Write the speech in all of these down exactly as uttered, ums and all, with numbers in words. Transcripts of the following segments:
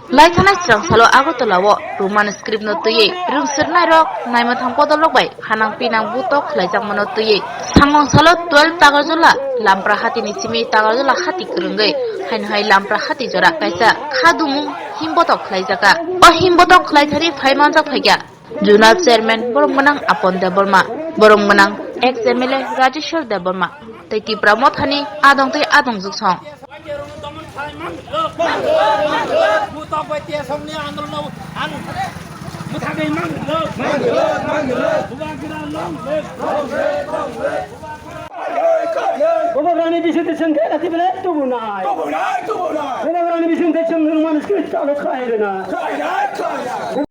Lai thanai srang salo Agartala o Roman script no twiwi rwngswrwngnairok naimwthang bodolrok bai hanang pinang butok khlaijakmano twiwi sangwng salo twelve Tagarjala Lampra hatini simi Tagarjala hati kwrwngwi haino hai Lampra hati jora kaisa khadumung himbotok khlaijaka. O himbotok khlaithani phai manjak phaikha Zonal Chairman borok mwnang Apon Debbarma, borok mwnang ex M L A Rajeshwar Debbarma tei Tipra Mothani adong tei adong juksong. Bubagrani bisingtwi chwng khe kati belai tubunai. Tubunai, tubunai. Bubagrani bisingtwi chwng nwng manwi chalo khlai rwna. Khlai rwna, khlai rwna.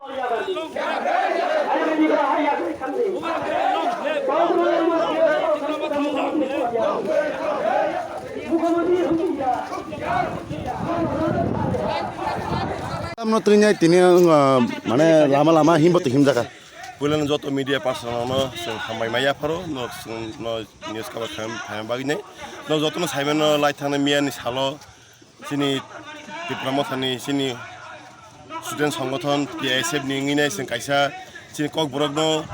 Tamno tini, tini, uh, mane lama lama himbo to himjaka. Puilano joto media person no chwng hambai maya pharo, no chwng no news cover khaim, khaim bagwi nai. No joto no saimano lai thangna miya ni salo. Chini Tipra Mothani chini student songgothon T I S F ni wngwi nai chwng kaisa chini Kokborok no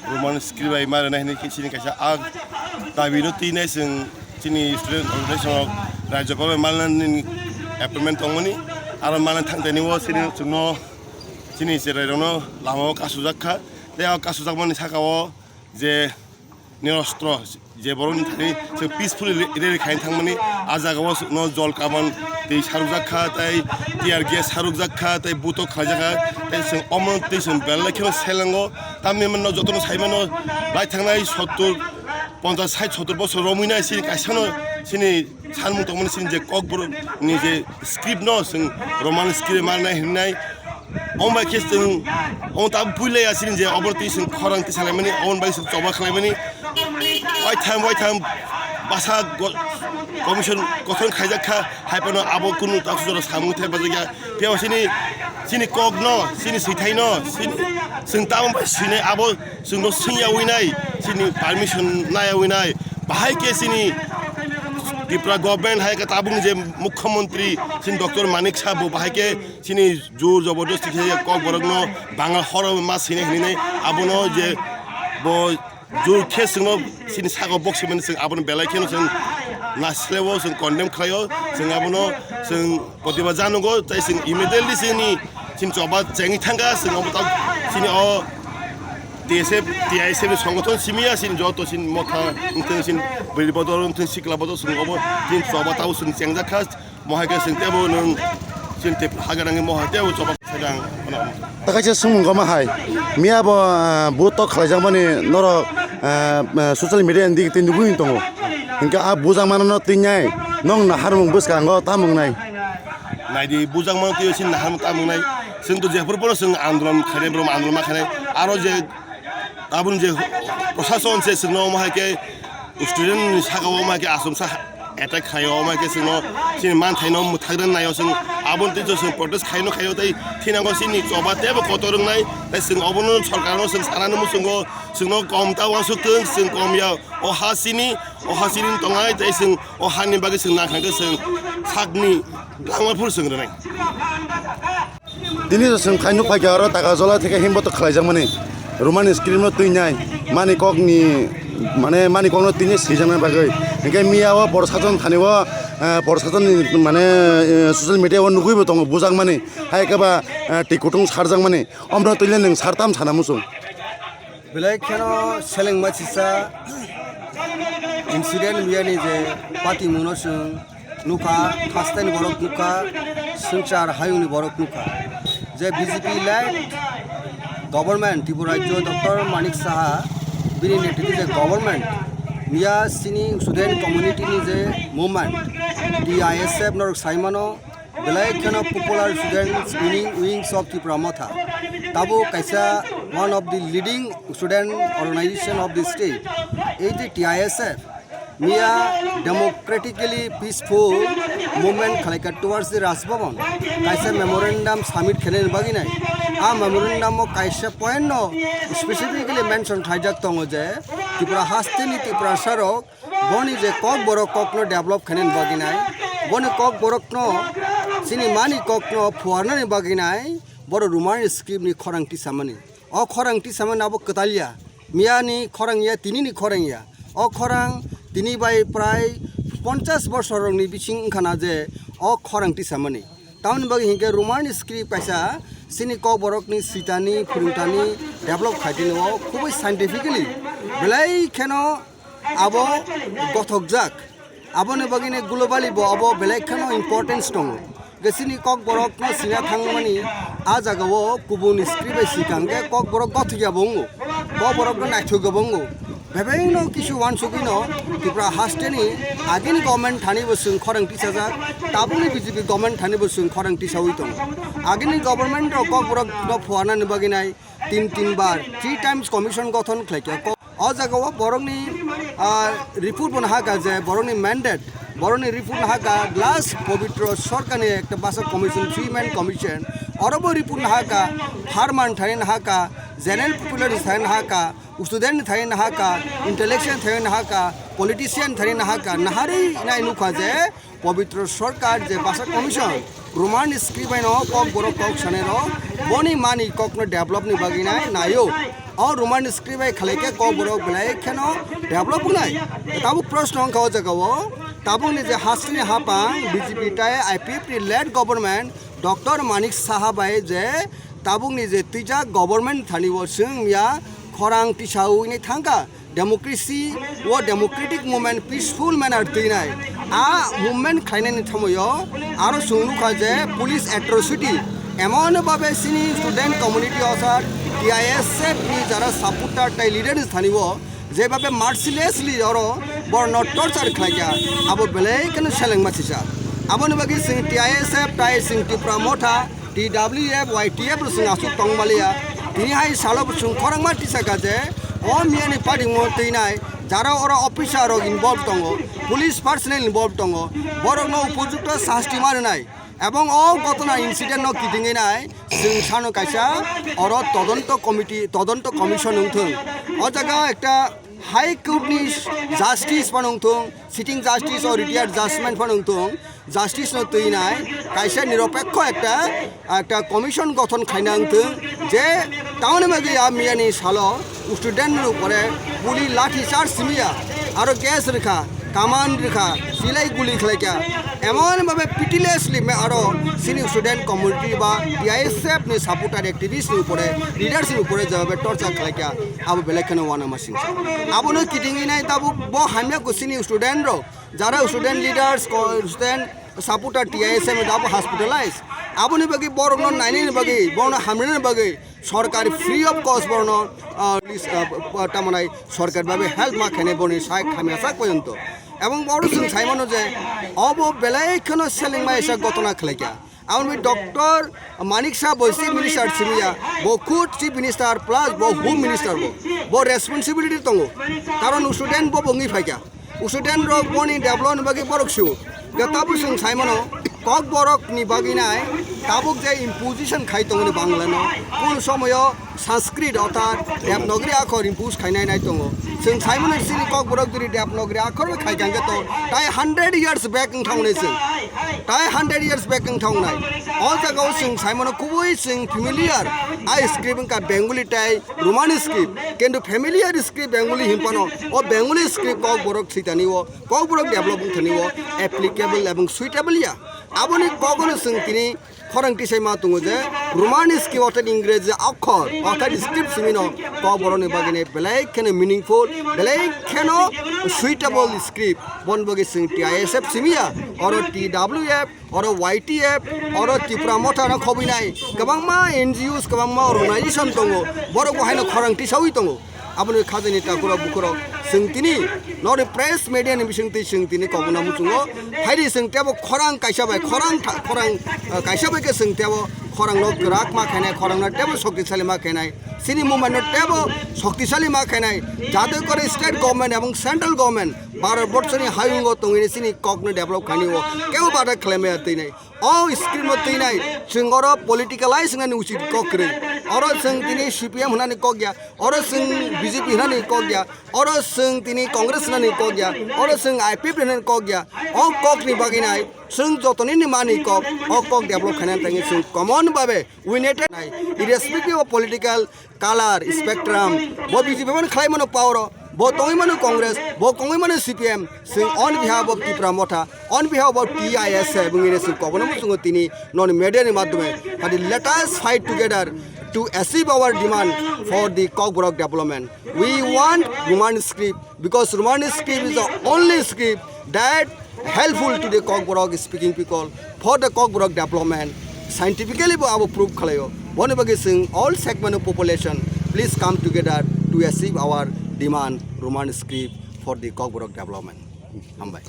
Roman script bai ma rwnai hinwi chini kaisa a dabi no twi nai chwng chini student organization rok Rajyapal bai malnani appointment tongmani aro malna thang tani o chini chwngno chini cherai rokno lama o kasujak kha tei o kasujakmani saka o je nirostro je borokni thani chwng peacefully re-, rally khaina thangmani, ah jagao chwngno jol kaman twi sarukjak kha, tei tear gas sarukjak kha, tei butok khlaijak kha, tei chwng omo twi chwng belai kheno selengo, tamni hwnba no jotono saimano lai thangnai sottur, ponchash, sait, sottur bosor romwi nai chini kaisano chini sanmung tongmani chini je Kokborok ni je script no chwng Roman script manai hinwi nai. Omo bai khe chwng omo ta builai ya chini je obo twi chwng khorang twi salaimani, omo bai chwng choba khlaimani. Waitham waitham basa go-, commission kothon khaijak kha, hai phano abo kunu taksujora samung thai bajak ya. Phiya chini, chini kok no, chini swithai no, chini chwng tamo bai swinai abo chwngno swngya winai, chini permission naya winai. Bahai khe chini Tripura government hai khe tabuk je mukhyamantri chini Doctor Manik Saha bo bahai khe chini jor jobordosti khe Kokborok no Bangal horo ma sine hinwi abono je bo jor khe chwngno chini sago bok simani chwng abono belai kheno chwng nasileo chwng condemn khlaio chwng abono chwng protibad janugo tei chwng immediately chini chini choba chengwi thangkha chwng obo tak chini o T S F, T I S F ni songothon simi ya chini joto chini motha wngthang chini bwrwi bodol wngthang sikla bodol chwng obo chini choba tabo chwng chengjak kha. Mohai khe chwng tebo nwng chini tei hagra nangwi mohai tebo choba sedang. Ta kaisa swngmung koma hai. Miya bo, ah, butok khlaijakmani norok, ah, ah, social media ni dik tei nugwi tongo. Hinkhe a bujakmano no twi nai. Nong naharmung bwskango tamung nai. Naidi bujakmano twi sin naharmung tamung nai. Chwng to jephru phano chwng andolon khainai, borom andolon ma khainai. Aro je Tabuk je prosason se chwngno omo hai khe student ni saka o omo hai khe achomsa attack khaio, omo hai khe chwngno chini manthaino mwthagna naio chwng aboni twi chwng protest khaino khaio tei thinango chini choba teibo kotor wngnai tei chwng obono sorkarno chwng sanani muchungo chwngno kom ta uansuk thwng chwng kom ya o ha chini o ha chini tongnai tei chwng o hani bagwi chwng nangkha khe chwng sakni langma phuru chwng rwnai. Tini chwng khai nuk phaikha oro taka jola theke himbotok khlaijakmani. Romani script no twinai, mani kok ni, mane mani kok no twinai swijaknai bagwi. Hinkhe miya o prosason thani o, eh, prosason ni mane, eh, social media o nugwi bo tongo bujakmani. Hai khe ba, eh, twi kutung sarjakmani. Omno twile nwng sartam sana muchung. Belai kheno seleng machisa incident miyani je patimungno chwng nukha, hasteni borok nukha, swngchar hayungni borok nukha. Je B J P led government, Tripura rajyo Doctor Manik Saha, bini netrite je government, miya chini student community ni je movement, T I S F norok saimano, belai kheno popular students union wings of Tipra Motha. Tabuk kaisa one of the leading student organization of the state. Ei je T I S F, miya democratically peaceful movement khalaikha towards the Raj Bhavan. Kaisa memorandum submit khainani bagwi nai. A memorandum o kaisa point no specifically mention khaijak tongo je Tripura hasteni Tiprasa rok boni je Kokborok kokno develop khainani bagwi nai, boni Kokborokno Chini mani kokno phuarnani bagwi nai, boro Roman script ni khorang tisamani. O khorang tisamani abo kwtal ya, miya ni khorang ya, tini ni khorang ya. O khorang tini bai prai ponchas bosor rokni bising wngkhana je o khorang tisamani. Tamoni bagwi hinkhe Roman script kaisa chini kokborokni switani, phwrwngtani develop khaitini o khubui scientifically belai kheno abo gothokjak. Aboni bagwino globally bo abo belai kheno importance tongo. Ge chini kokborokno sina thangmani a jagao kubun script bai swikha hinkhe kokborok gothokya bo wngo, kokborokno naithokya bo wngo. Bebengno kisu wansugwino Tripura hasteni agini government thani bo chwng khorang tisajak, tabukni B J P government thani bo chwng khorang tisawi tongo. Agini government rok kokborok no phuarnani bagwi nai tin tin bar three times commission gothon khlaikha. Ko-, o jagao borokni, ah, report bo nahakha je borokni mandate, borokni report nahakha last Pabitra Sarkarni ekta basa commission, three man commission, oro bo report nahakha, farmer thani nahakha, general population thani nahakha, student thani nahakha, intellectual thani nahakha, politician thani nahakha, naharwi nai nukha je Pabitra Sarkar je basa commission, Roman script bai no kokborok kok sanai rok, boni mani kokno develop ni bagwi nai naio. O Roman script bai khlai khe kokborok belai kheno develop wngnai. Tabuk proshno wngkha o jagao, tabukni je hasteni hapang B J P tai I P F ni led government Doctor Manik Saha bai je tabukni je twijak government thani o chwng ya khorang tisawi ni thangkha. Democracy o democratic movement peaceful manner twinai. A movement khlainani thamoyo aro chwng nukha je police atrocity emon babe chini student community o sar T I S F ni jara supporter tai leader ni thani o je babe mercilessly oro borno torture khlaikha, abo belai kheno selengma sisa. Aboni bagwi chwng T I S F tai chwng Tipra Motha T W F, Y T F rok chwng aswk tongmaliya. Tini hai salo bo chwng khorangma tisaka je o miyani party mo twinai jara oro officer rok involve tongo, police personnel involve tongo, borokno upojukto sasti ma rwnai. Ebong o gotona incident no kitingwi nai chwng sano kaisa oro todonto committee, todonto commission wngthwng. O jaga ekta High Court ni justice phano wngthwng, sitting justice o retired judgment phano wngthwng, justice no twinai kaisa niropekho ekta, ekta commission gothon khaina wngthwng je tamoni bagwi a miyani salo student ni upore puli lathi charge simiya, aro gas rwkha, kaman rwkha, silai guli khlaikha, emon babe pitilessly me aro chini student community ba T I S F ni supporter activist ni upore, leaders ni upore je babe torture khlaikha. Abo belai kheno uanama singsa. Abono kitingwi nai tabuk bo hamya kwchwini student rok, jara student leaders, ko-, student supporter T I S F ni abo hospitalize. Aboni bagwi borokno nainani bagwi, borokno hamrinani bagwi sorkar free of cost borokno, ah, lis-, ah, tamanai sorkar babe help ma khainai borokni sak hamya sak porjonto. Ebong oro chwng saimano je obo belai kheno selengma isa gotona khlaikha. Aboni Doctor Manik Saha bo Chief Minister simiya, bo khud Chief Minister plus bo Home Minister bo, bo responsibility tongo. Karon student bo bo wngwi phaikha. Student rok boni development bagwi borok su. Ga tabuk chwng saimano kokborok ni bagwi nai tabuk je imposition khai tongoni Bangla no. Kunu somoyo Sanskrit orthat Devanagari akhor impose khainai nai tongo. Chwng saimano chini kokborok jodi Devanagari akhor bai khai kangkhe to tai hundred years back wng thangnai chwng. Tai hundred years back wng thangnai. O jagao chwng saimano kubui chwng familiar. A script wngkha Bengali tai Roman script. Kintu familiar script Bengali hinphano o Bengali script kokborok switani o, kokborok develop wngthani o applicable ebong suitable ya. Aboni kogono chwng tini khorang tisai ma tongo je Roman script orthat Ingreji akhor orthat script simino kokborokni bagwi belai kheno meaningful, belai kheno suitable script. Bon bagwi chwng T I S F simiya, oro T W F, oro Y T F, oro Tipra Motha no khobinai kwbangma N G Os, kwbangma organization tongo, borok bo haino khorang tisawi tongo. Aboni khajani takhurok bukhurok chwng tini nori press media ni bisingtwi chwng tini kobokna muchungo. Hairi chwng tebo khorang kaisa bai khorang tha-, khorang, ah, kaisa bai khe chwng tebo khorang no kwrak ma khainai, khorang no tebo shoktisali ma khainai, chini movement no tebo shoktisali ma khainai. Jate kore state government ebong central government Bharat borso ni hayungo tongwi chini kok no develop khaini o kebo bada khlai maya twi nai. O script no twi nai, chwng oro politicalize wngna ni uchit kok kwrwi. Oro chwng tini C P M hwnani kok ya, oro chwng B J P hwnani kok ya, oro chwng tini Congress hwnani kok ya, oro chwng I P F T hwnani kok ya. O kokni bagwi nai chwng joto nini mani kok, o kok develop khainani thangwi chwng common babe united nai, irrespective of political color spectrum, bo B J P mano khlai mano power o, bo tongwi mano Congress, bo tongwi mano C P M, chwng on behalf of Tipra Motha, on behalf of T I S F, bwngwi chwng kobono muchungo tini noni media ni madhyome, hadi let us fight together to achieve our demand for the Kokborok development. We want Roman script because Roman script is the only script that helpful to the Kokborok speaking people for the Kokborok development. Scientifically bo abo proof khalaio. Boni bagwi chwng all segment of population, please come together to achieve our demand Roman script for the Kokborok development. Hambai.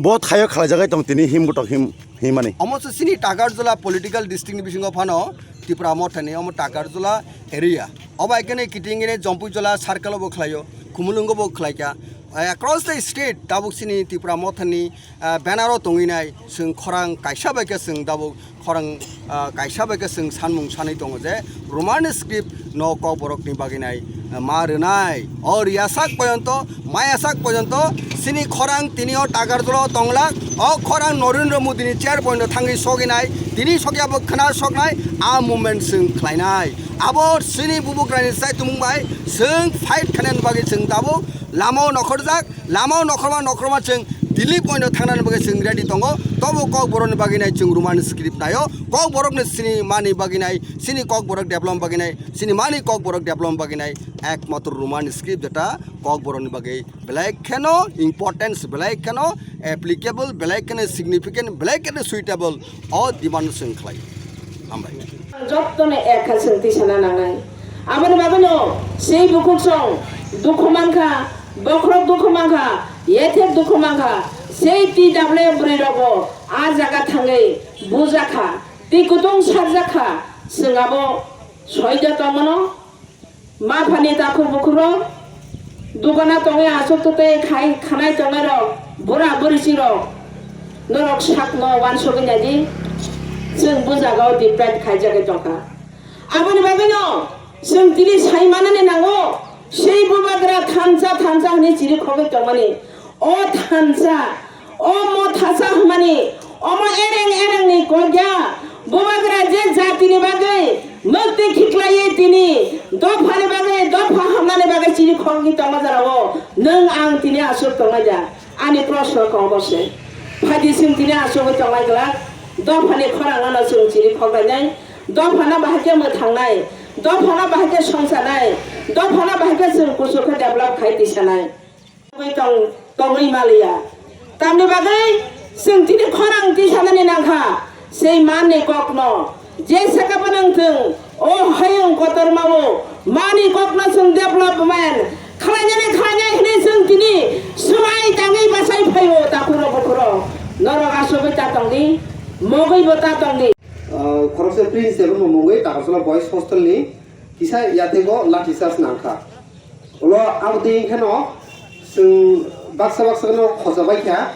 Bo thaio khlaijagwi tong tini him gotok him himani. Omo se chini Takarjala political district ni bisingo phano Tipra Mothani omo Takarjala area. Obo hai khe kiting ine Jompuijala circle bo khlaio, Khumulwngo bo khlaikha. Across the state tabuk chini Tipra Mothani ah, banner o tongwi nai chwng khorang kaisa bai khe chwng tabuk khorang, ah, kaisa bai khe chwng sanmung sanwi tongo je Roman script no Kokborok ni bagwi nai, ah, ma rwnai. O riyasak pojonto, mayasak pojonto chini khorang tini o Takarjala o tonglak. O khorang Narendra Modi ni chair point o thangwi sogwi nai, tini sokya bo khna soknai, a movement chwng khlai nai. Abo chini bubagrani chaitumung bai chwng fight khainani bagwi chwng tabuk lama o nokhorjak. Lama o nokhorma nokhorma chwng Delhi point o thangnani bagwi chwng ready tongo. Tobo Kokborokni bagwi nai chwng Roman script naio. Kokborokni chini mani bagwi nai, chini Kokborok development bagwi nai, chini mani Kokborok development bagwi nai ekmatro Roman script jeta Kokborokni bagwi belai kheno importance, belai kheno applicable, belai kheno significant, belai kheno suitable o demand chwng khlai. Hambai. Jottoni ekha chwng tisana nangnai. Aboni bagwino sei bukhuk song dukhu mankha, bokhorok dukhu mankha, yethek dukhu mankha, sei T W F bwrwi rokbo a jaga thangwi bujakha, twi kutung sarjakha, chwng abo soido tongmano. Ma phani takhuk bukhurok, dukana tongwi aswk twtwi khai khanai tongnairok, bura bwrwichirok, norok sakno uansugwi naidi, chwng bujagao depend khaijagwi tongkha. Aboni bagwino chwng tini sai manani nango, sei bubagra thansa thansa hwnwi chirikhogwi tongmani. O thansa, o mothasa hwnmani, omo ereng erengni kokya, bubagra je jatini bagwi mwktwi khiklaiwi tini dophani bagwi, dopha hamnani bagwi chirikhogwi tongma jorao nwng ang tini aswk tongnai da? Ani proshno kok obo se. Phaidi chwng tini aswkgwi tongnai glak, dophani khorangno chwng chirikhoglainai, dophano bahai khe mwthangnai, dophano bahai khe songchanai, dophano bahai khe chwng kuchuk khe develop khai tisanai. Tong-, tongwi maliya. Tamni bagwi chwng tini khorang tisanani nangkha, sei manni kokno je saka phano wngthwng, o hayung kotormao manni kokno chwng development khlainani khlainai hwnwi chwng tini swmai tangwi bachai phaio takhurok bukhurok. Norok asugwi ta tongdi, mogwibo ta tongdi. Ah, khoroksa Prince Debbarma mungwi Takarjala Boys Hostel ni kisa yathego lathi charge nangkha. Ulo aboni hwnkhe no chwng baksa baksa no khocha bai kha.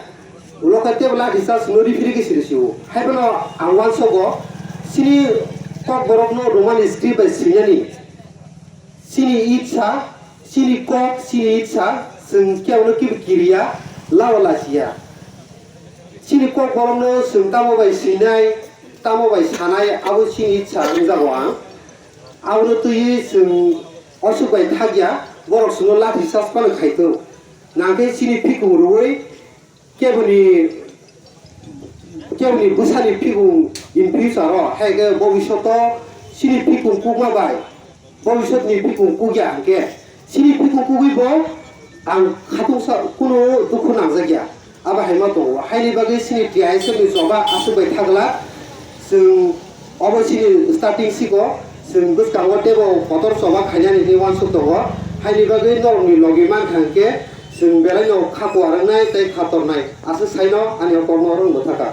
Ulo khe tei bo lathi charge no referee khe siri sio. Haiphano ang uansogo chini Kokborok no Roman script bai swinani. Chini itsa, chini kok, chini itsa, chwng kebo no kibo kiriya, labo lachiya. Chini Kokborok no chwng tamo bai swinai, tamo bai sanai, abo chini itsa wngjago ang. Abono twiwi chwng osuk bai thakya, borok chwngno lathi charge phano khaithwng. Nangkhe chini phikung rwui keboni, keboni bwsani phikung in future o, hai khe bobishoto chini phikung kukma bai, bobishotni phikung kukya hwnkhe, chini phikung kugwi bo ang khatungsa kunu dukhu nangjakya. Abo hai ma tongo. Haini bagwi chini T I S F ni choba aswk bai thagla. Chwng obo chini starting siko, chwng bwskango teibo kotor choba khainani hinwi uansuk tongo. Haini bagwi norokni logi mankha hwnkhe chwng belaino kha kuarwngnai tei kha tornai. Aswk saino ani o kokno rwng bwthaka.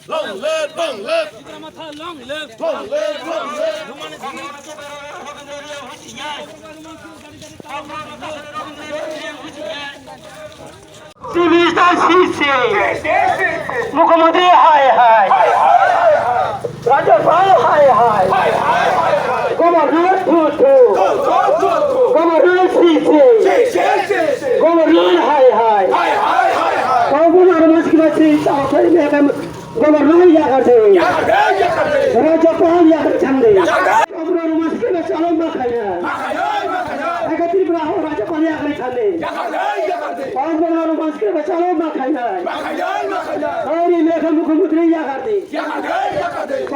Long live, long live. Tipra Motha, long live. Long live, long live. Chief Minister sisi. Mukhyamantri hai hai. Rajyapal hai hai. Governor Governor yakar de. Rajyapal yakar chande. Governor Roman script chalo ma khaina. Eka Tripura ho Rajyapal yakar chande. Governor Roman script chalo ma khaina. Ori mekha mukhyamantri yakar de.